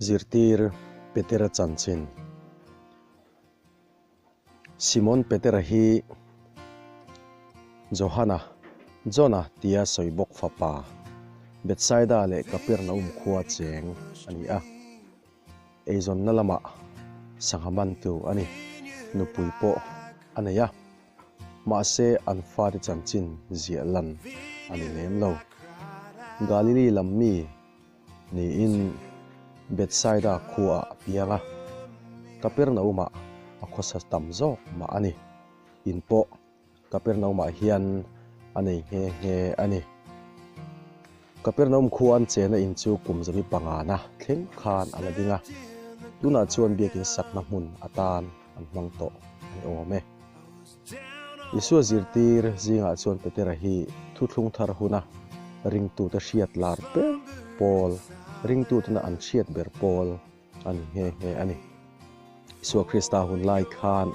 Zirtir Petera chanchin. Simon Petera hi Johana, Jona tia sawi bawk fapa, Bethsaida leh Kapernaum khua cheng a ni a. Eizawnna lamah sangha mantu a ni, nupui pawh a nei a. Mahse an fate chanchin ziah lan a ni lem lo. Galili lam mi Niin Bethsaida khuaah a piang a, Kapernaumah a khawsa tam zawk mah a ni. In pawh Kapernaumah hian a nei nghe nghe a ni. Kapernaum khua an chena in chu kum zabi pangana thleng khan a la ding a, tunah chuan biakin sakna hmun atan an hmang tawh a ni awm e. Isua zirtir zingah chuan Petera hi thuthlung thar huna ringtute hriat lar ber pawl, ringtutena an hriat ber pawl a ni nghe nghe a ni. Isua Krista hun lai khan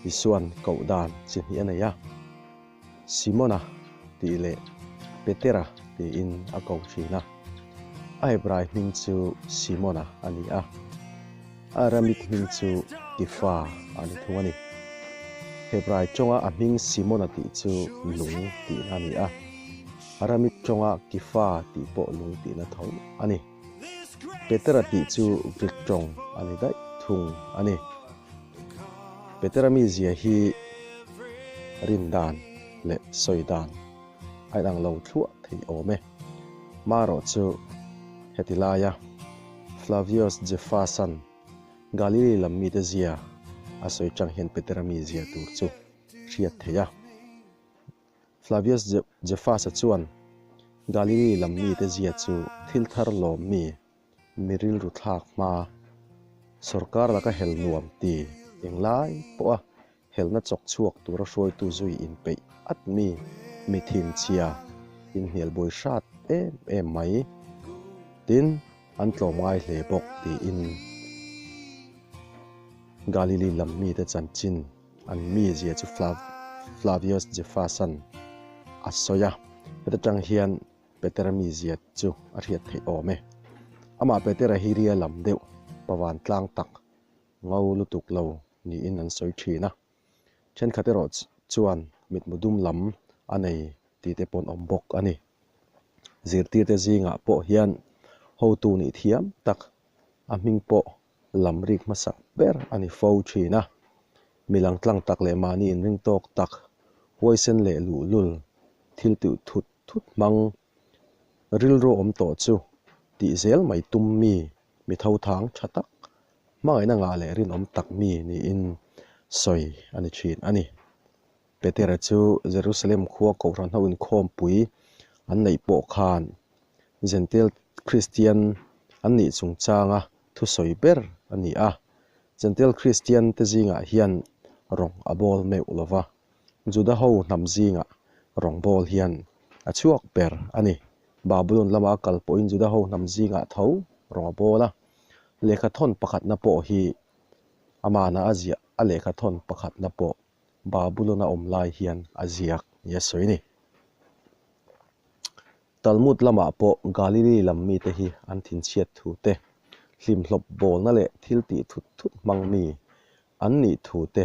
Isua'n koh dan chi hnih a nei a, Simona tih leh Petera tiin a ko thin a. A Hebrai hming chu Simona a ni a. A Aramik hming chu Kefa a ni thung a ni. Hebrai tawnga a hming Simona tih chu lung tihna a ni a, Aramik tawnga Kefa tih pawh lung tihna tho a ni. Petera tih chu Greek tawng a ni daih thung a ni. Petera mizia hi rin dan leh sawi dan a inang lo thluah thei awm e. Marawh chu heti laia Flavius Jephasan Galili lam mite zia a sawi chang hian Petera mi zia tur chu hriat theih a. Flavius Jephasa chuan Galili lam mite zia chu thil thar lawm mi, mi rilru thlak hma, sorkar laka hel nuam ti englai pawha Helna chawk chhuak tura hruaitu zui inpeih at mi, mi thinchhia, inhnial buai hrat em em mai. Tin, an tlawm ngai hle bawk tiin Galili lam mite chanchin an mizia chu Flavius Jephasan a sawi a, heta tang hian Petera mizia chu a hriat theih awm e. Amah Petera hi ria lam deuh, pavan tlang tak Ngo lutuk lo niin an sawi thin a, thenkhat erawh chuan mitmu dum lam a nei tih te pawh an awm bawk a ni. Zirtirte zingah pawh hian hotu nih thiam tak a hming pawh lam rik hmasak ber a ni fo thin a, mi langtlang tak leh mahni inring tawk tak, huaisen leh luhlul thil tih thut thut hmang rilru awm tawh chu tih zel mai tum mi Mi thothang tha tak, hmangaihna ngah leh rinawm tak mi niin sawi a ni thin a ni. Petera chu Jerusalem khua Kohhran ho inkhawmpui an neih pawh khan Jentail Kristian an nih chungchanga thusawi ber a ni a. Jentail Kristian te zingah hian rawng a bawl meuh lo va, Juda ho hnam zingah rawng bawl hian a chhuak ber a ni. Babulon lama a kal pawhin Juda ho hnam zingah tho rawng a bawl a. Lehkha thawn pakhatna pawh hi amana a ziah a lehkha thawn pakhatna pawh Babulon a awm lai hian a ziak ni a sawi ni. Talmud lamah pawh Galili lam mite hi an thinchhiat thu te, hlimhlawp bawlna leh thil tih thut thut hmang mi an nih thu te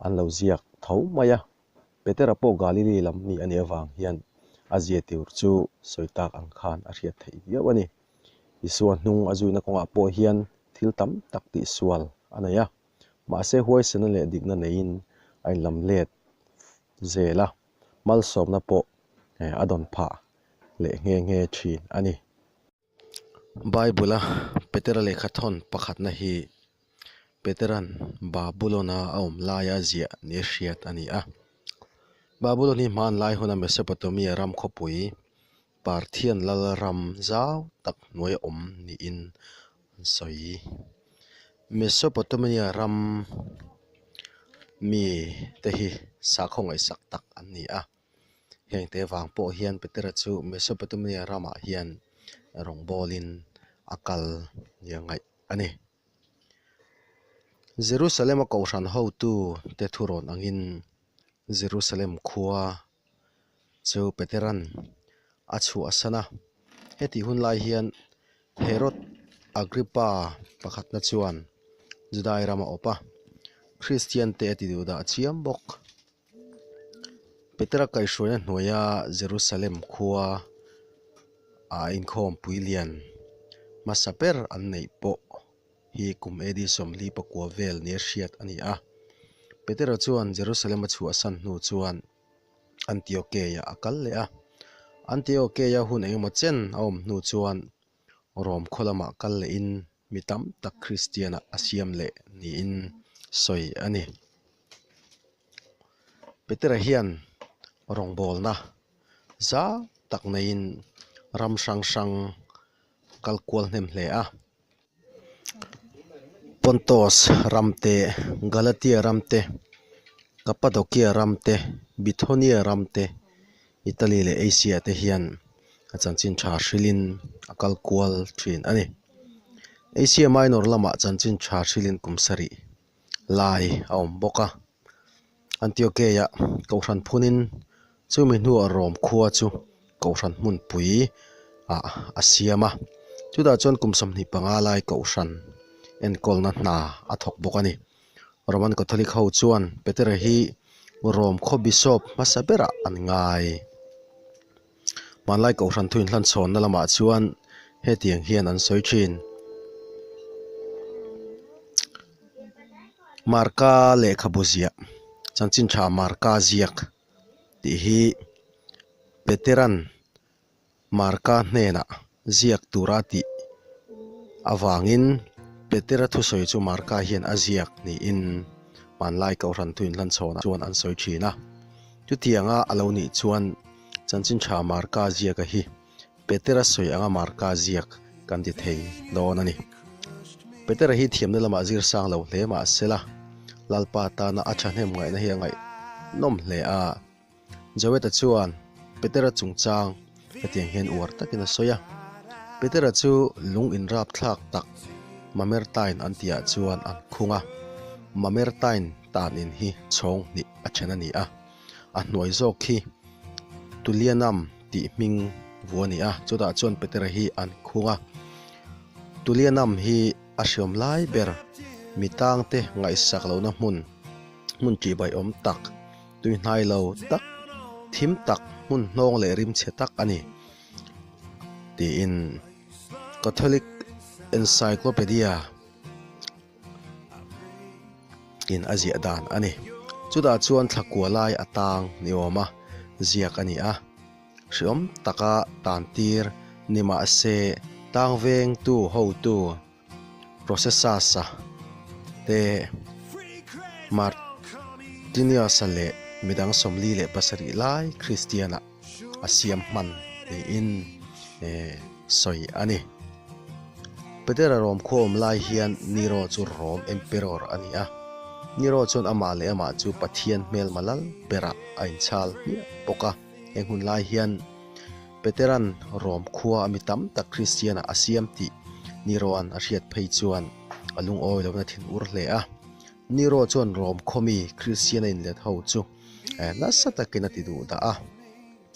an lo ziak tho mai a. Petera pawh Galili lam mi a nih avang hian a zia tur chu sawi tak ang khan a hriat theih viau a ni. Isua hnung a zuina kawngah pawh hian thil tam tak tihsual a nei a, mahse huaisena leh dikna neiin a inlam let zel a, malsawmna pawh a dawn phah leh nghe nghe thin a ni. Bible-a Petera lehkha thawn pakhatna hi Petera'n Babulon-a a awm laia ziah ni hriat a ni a. Babulon hi hmanlai huna Mesopotamia ram khawpui, Parthian lal ram zau tak hnuaia awm niin an sawi. Mesopotamia ram mite hi sakhaw ngaihsak tak an ni a. Hengte vang pawh hian Petera chu Mesopotamia ramah hian rawngbawlin a kal nia ngaih a ni. Jerusalem-a kohhran hotu te thurawn angin Jerusalem khua chu Petera'n a chhuahsan a. Hetih hun lai hian Herod-a. Agrippa pakhatna chuan Judai ram a awp a, Kristiante a ti duhdah chiam bawk. Petera kaihhruaina hnuaia Jerusalem khua a inkhawmpui lian hmasa ber an neih pawh hi kum AD 49 vel nia hriat a ni a. Petera chuan Jerusalem a chhuahsan hnu chuan Antiokeia a kal leh a. Antiokeia hun engemaw chen a awm hnu chuan Rom khaw lamah kal lehin mi tam tak Kristianah a siam leh niin sawi a ni. Petera hian rawngbawlna zau tak neiin ram hrang hrang kal kual hnem hle a. Pontos ram te, Galatia ram te, Kapadokia ram te, Bithonia ram te, Italy leh Asia te hian a chanchin tha hrilhin a kal kual thin a ni. Asia Minor lamah chanchin tha hrilhin kum sarih lai a awm bawk a. Antiokeia Kohhran phunin chumi hnuah Rom khua chu Kohhran hmunpui ah a siam a, chutah chuan kum 25 lai Kohhran enkawlna hna a thawk bawk a ni. Roman Catholic ho chuan Petera hi Rom khaw Bishop hmasa berah an ngai. Hmanlai Kohhran thu inhlanchhawnna lamah chuan hetiang hian an sawi thin. Marka lehkhabu ziah, chanchin tha Marka ziak tih hi Petera'n Marka hnenah ziak tura tih avangin Petera thusawi chu Marka hian a ziak niin hmanlai Kohhran thu inhlanchhawnah chuan an sawi thin a. Chutianga a lo nih chuan chanchin tha Marka ziaka hi Petera sawi anga Marka ziak kan ti thei dawn a ni. Petera hi thiamna lamah zir sang lo hle mah sela, Lalpa tana a thahnem ngaihna hi a ngaihnawm hle a. Joweta chuan Petera chungchang hetiang hian uar takin a sawi a, Petera chu lung inrapthlak tak Mamertine an tihah chuan an khung a, Mamertine tan in hi chhawng hnih a then a ni a. A hnuai zawk khi Tulianam tih hming vu a ni a, chutah chuan Petera hi an khung a. Tulianam hi a hriawm lai ber mi tangte ngaihsak lohna hmun, hmun ṭihbaiawm tak, tuihnai lo tak, thim tak, hmun hnawng leh rimchhe tak a ni tiin Catholic Encyclopedia. In a ziah dan a ni. Chutah chuan thla kua lai a tang ni awm a ziak a ni a. Hriawm taka tan tir ni mah se tang vengtu hotu Processus-a te Martinius-a leh midang 47 lai Kristian-ah a siam hman niin sawi a ni. Petera Rom khua awm lai hian Nero chu Rom Emperor a ni a. Nero chuan amah leh amah chu Pathian hmelma lal berah a inchhal hmiah bawk a. Heng hun lai hian Petera'n Rom khua a mi tam tak Kristianah a siam tih Neroa'n a hriat phei chuan a lungawi lohna thin ur hle a. Nero chuan Rom khaw mi Kristian a inlet ho chu nasa takin a ti duh dah a,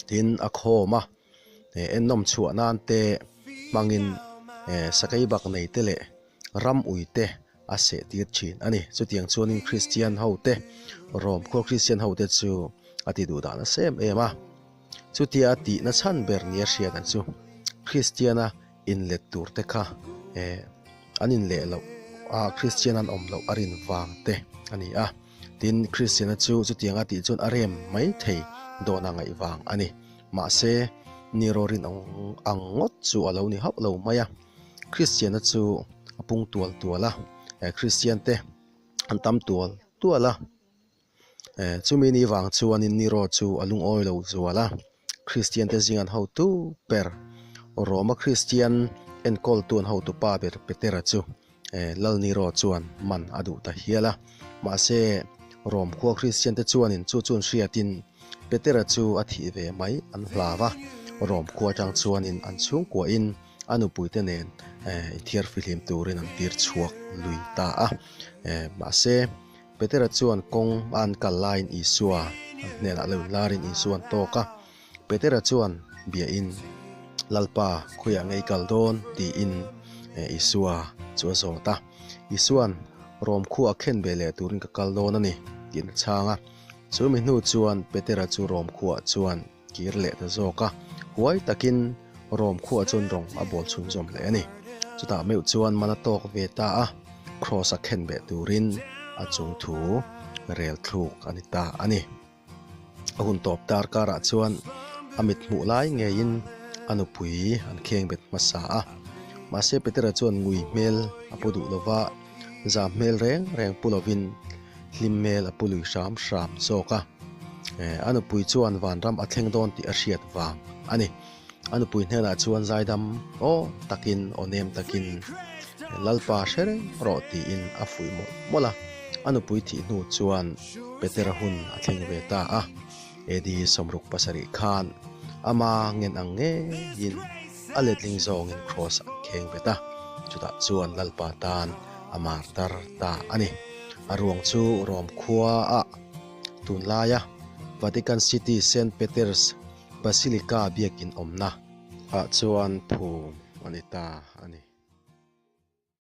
tin a khawm a. Ennawm chhuah nan te hmangin sakei bak nei te leh ram ui te a seh tir thin a ni. Chutiang chuanin Kristian ho te, Rom khua Kristian ho te chu a ti duh dan nasa em em a. Chutia a tihna chhan ber nia hriat ang chu Kristiana inlet tur te kha an inleh loh a, Kristian an awm loh a rin vang te a ni a. Tin, Kristiana chu chutianga tih chuan a rem mai thei dawn a ngaih vang a ni. Mahse, Nero rin ang ngawt chu a lo ni hauh lo mai a. Kristiana chu a pung tual tual a, Kristian te an tam tual tual a. Chumi ni vang chuanin Nero chu a lungawi lo zual a, Kristian te zingan hotu ber, Roma Kristian enkawltu an hotu pa ber Petera chu Lal Nero chuan man a duh ta hial a. Mahse, Rom khua Kristian te chuanin chu chu an hriatin Petera chu a thih ve mai an hlau a, Rom khua atang chuanin an chhungkuahin a nupuite nen inthiar fihlim turin an tir chhuak lui ta a. Mahse, Petera chuan kawng a an kal laiin Isua an hnenah lo inlarin Isua an tawk a. Petera chuan biahin, Lalpa, khawiah nge i kal dawn? tiin Isua chu a zawt a. Isua'n, Rom khuaa khen ve leh turin ka kal dawn a ni, tiin a chhang a. Chu mi hnu chuan Petera chu Rom khuaah chuan kir leh ta zawk a, huai takin Rom khuaah chuan rawng a bawl chhunzawm leh a ni. Chutah meuh chuan man a tawk ve ta a, Kraws-a khen beh turin a chung thu rel thluk a ni ta a ni. A hun tawp dar karah chuan a mit hmuh lai ngeiin a nupui an kheng bet hmasa a. Mahse Petera chuan ngui hmel a pu duh lova, zam hmel reng reng pu lovin hlim hmel a pu lui hram hram zawk a. A nupui chuan vanram a thleng dawn tih a hriat vang a ni. A nupui hnenah chuan zaidam aw takin aw nem takin Lalpa hre reng rawh tiin a fuih mawlh mawlh a. A nupui thih hnu chuan Petera hun a thleng ve ta a. AD 67 khan ama ngen ang ngeiin a letling zawngin kraws an kheng bet a, chutah chuan Lalpa tan a martar ta a ni. A ruang chu Rome khuaah tunlaia Vatican City Saint Peter's Basilica biakin awmna ah chuan phum a ni ta a ni.